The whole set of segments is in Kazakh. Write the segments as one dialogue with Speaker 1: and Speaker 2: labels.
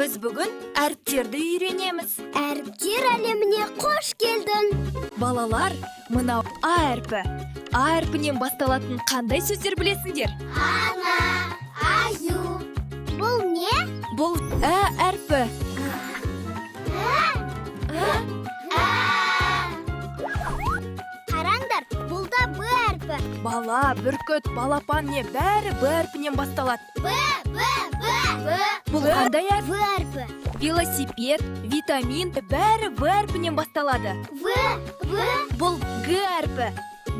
Speaker 1: Біз бүгін әріптерді үйренеміз.
Speaker 2: Әріптер әлеміне қош келдің.
Speaker 1: Балалар, мынау А әрпі. А әрпінен басталатын қандай сөздер білесіңдер?
Speaker 2: Ана, аю. Бұл не?
Speaker 1: Бұл Ә әрпі.
Speaker 2: Қараңдар, бұл да Б әрпі.
Speaker 1: Бала, бүркіт, балапан не бәрі Б әрпінен басталады.
Speaker 2: Б, Б, Б. Б.
Speaker 1: Бұл қандай әріп?
Speaker 2: В әрпі.
Speaker 1: Велосипед, витамин, бәрі В әрпінен басталады.
Speaker 2: В, В.
Speaker 1: Бұл Г әрпі.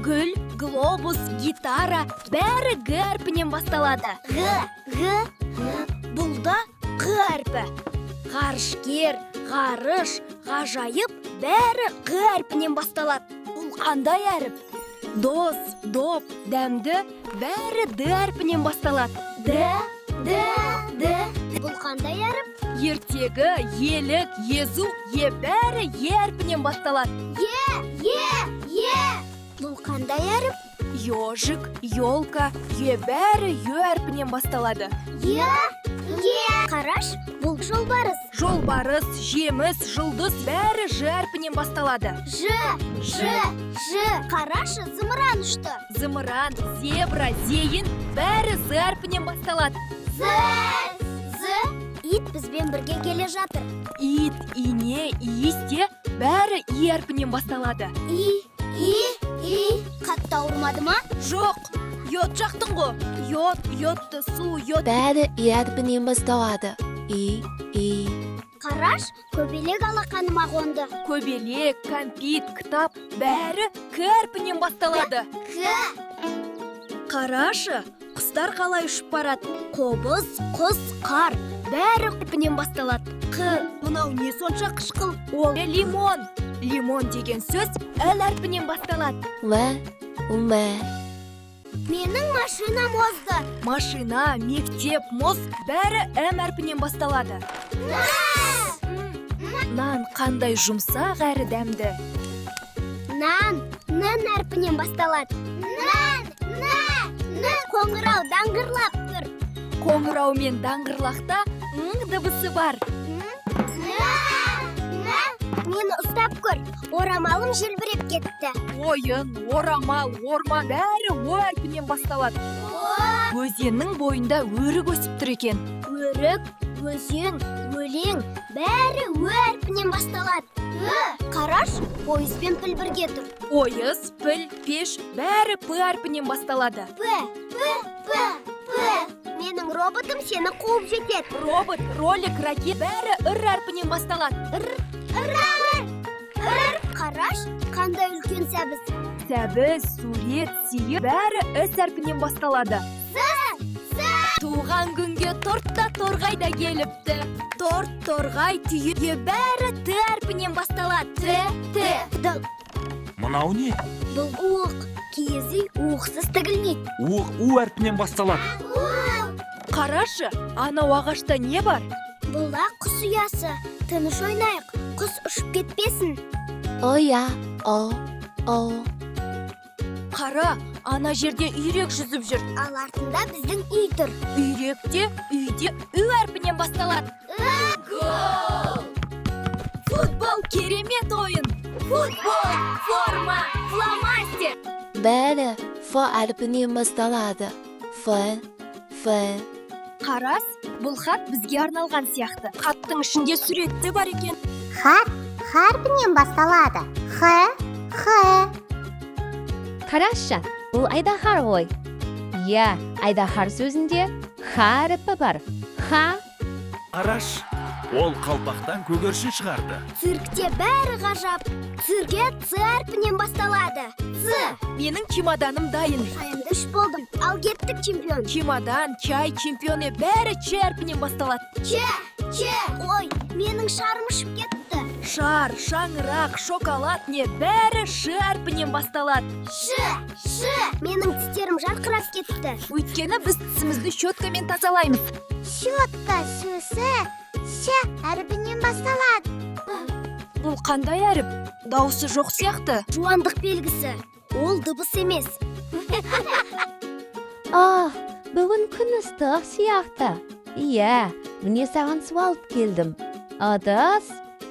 Speaker 1: Гүл, глобус, гитара, бәрі Г әрпінен басталады.
Speaker 2: Г, Г.
Speaker 1: Бұл да Қ әрпі. Ғарышкер, ғарыш, ғажайып, бәрі Қ әрпінен басталады. Бұл қандай әріп? Дос, доп, дәмді, бәрі Д әрпінен басталады.
Speaker 2: Д, Д, Д. Бұл қандай әріп?
Speaker 1: Ертегі, елік, езу, е бәрі Е әрпінен басталады.
Speaker 2: Е, Е. Бұл қандай әріп?
Speaker 1: Ежик, елка, е бәрі Ө әрпінен басталады.
Speaker 2: Е, Е. Қараш, бұл жолбарыс.
Speaker 1: Жолбарыс, жеміс, жұлдыз бәрі Ж әрпінен басталады.
Speaker 2: Ж, Ж, Ж. Қарашы, зымыран ұшты.
Speaker 1: Зымыран, зебра, зейін бәрі З әрпінен басталады.
Speaker 2: З, З. Ит бізбен бірге келе жатыр.
Speaker 1: Ит, ине, иіс те бәрі И әрпінен басталады.
Speaker 2: И, И, И. Қатты ауырмады ма?
Speaker 1: Жоқ, йод жақтың ғой. Йод, йодты су, йод.
Speaker 3: Бәрі И әрпінен басталады. И, И.
Speaker 2: Қараш, көбелек алақаныма қонды.
Speaker 1: Көбелек, кәмпит, кітап бәрі К әрпінен басталады.
Speaker 2: К.
Speaker 1: Қарашы, құстар қалай ұшып барады?
Speaker 2: Қобыз, құс, қар.
Speaker 1: Бәрі әрпінен басталады. Қ, мынау не сонша қышқыл? Ол лимон. Лимон деген сөз Л әрпінен басталады.
Speaker 3: Л, Л.
Speaker 2: Менің машинам озды.
Speaker 1: Машина, мектеп, мұз бәрі М әрпінен басталады. Нан қандай жұмсақ әрі дәмді.
Speaker 2: Нан, Н әрпінен басталады. Нан, Н, Н. Қоңырау даңғырлап тұр.
Speaker 1: Қоңырау мен даңғырлақта ң дыбысы бар.
Speaker 2: Н, Н. Мені ұстап көр. Орамалым желбіреп кетті.
Speaker 1: Ойын, орамал, орман бәрі О әрпінен басталады. Өзеннің бойында өрік өсіп тұр екен.
Speaker 2: Өрік, өзен, өлең бәрі Ö әрпінен басталады. Ö. Қараш, пойыз бен піл бірге тұр.
Speaker 1: Ойыз, піл, пеш бәрі П әрпінен басталады.
Speaker 2: П, П, П, П. Менің роботым сені қуып жетеді.
Speaker 1: Робот, ролик, ракет бәрі Р әрпінен басталады.
Speaker 2: Р, Р, Р. Қараш, қандай үлкен сәбіз.
Speaker 1: Сәбіз, сурет, сиыр бәрі С әрпінен басталады. Туған күнге торт та торғай да келіпті. Торт, торғай, түйе бәрі Т әрпінен басталады.
Speaker 2: Т, Т, Д.
Speaker 4: Мынау не?
Speaker 2: Бұл уық. Киіз үй уықсыз тігілмейді.
Speaker 4: Уық У әрпінен басталады.
Speaker 1: Қарашы, анау ағашта не бар?
Speaker 2: Бұл ақ құс ұясы. Тыныш ойнайық. Құс ұшып кетпесін.
Speaker 3: Ұя, О, О.
Speaker 1: Қара, ана жерде үйрек жүзіп жүр.
Speaker 2: Ал артында біздің үй тұр.
Speaker 1: Үйрек те, үйде Ү әрпінен басталады. Гол! Футбол керемет ойын. Футбол, форма, фломастер.
Speaker 3: Бәрі Ф әрпінен басталады. Ф, Ф.
Speaker 1: Қарас, бұл хат бізге арналған сияқты. Хаттың ішінде сурет те бар екен.
Speaker 5: Хат Х әрпінен басталады. Х, Х.
Speaker 6: Қарашы, бұл айдаһар ғой. Иә, айдаһар сөзінде х әріпі бар. Х.
Speaker 4: Қараш, ол қалпақтан көгершін шығарды.
Speaker 2: Циркте бәрі ғажап. Цирке Ц әрпінен басталады. Ц.
Speaker 1: Менің чемоданым дайын.
Speaker 2: Шайымды ішіп болдым. Ал кеттік, чемпион.
Speaker 1: Чемодан, чай, чемпионы бәрі Ч әрпінен басталады.
Speaker 2: Ч, Ч. Ой, менің шарым ұшып кетті.
Speaker 1: Шар, шаңырақ, шоколад не бәрі Ш әрпінен басталады.
Speaker 2: Ш, Ш. Менің тістерім жарқырап кетті.
Speaker 1: Өйткені біз тісімізді щеткамен тазалаймыз.
Speaker 5: Щетка сөзі Щ әрпінен басталады.
Speaker 1: Бұл қандай әріп? Дауысы жоқ сияқты.
Speaker 2: Жуандық белгісі. Ол дыбыс емес.
Speaker 6: Ах, бүгін күн ыстық сияқты. Иә, міне саған су алып келдім. Ыдыс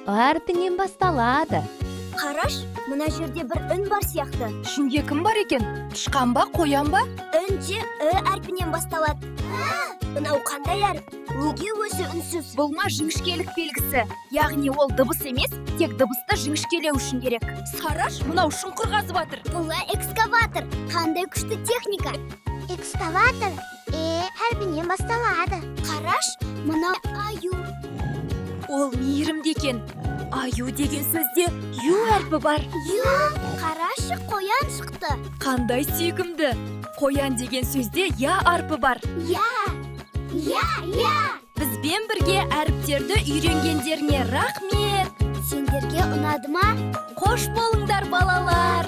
Speaker 6: Ы әрпінен басталады.
Speaker 2: Қараш, мына жерде бір үн бар сияқты.
Speaker 1: Ішінде кім бар екен? Тышқан ба, қоян ба?
Speaker 2: Үн де І әрпінен басталады. Мынау қандай әріп? Неге өзі үнсіз?
Speaker 1: Бұл ма жіңішкелік белгісі. Яғни ол дыбыс емес, тек дыбысты жіңішкелеу үшін керек. Қараш, мынау шұңқыр қазып жатыр.
Speaker 2: Бұл экскаватор. Қандай күшті техника.
Speaker 5: Экскаватор Э әрпінен басталады.
Speaker 2: Қараш, мынау аю.
Speaker 1: Ол мейірімді екен. Аю деген сөзде ю әрпі бар.
Speaker 2: Ю, қарашы, қоян шықты.
Speaker 1: Қандай сүйкімді. Қоян деген сөзде я әрпі бар.
Speaker 2: Я, я, я.
Speaker 1: Бізбен бірге әріптерді үйренгендеріңе рахмет.
Speaker 2: Сендерге ұнады ма?
Speaker 1: Қош болыңдар, балалар.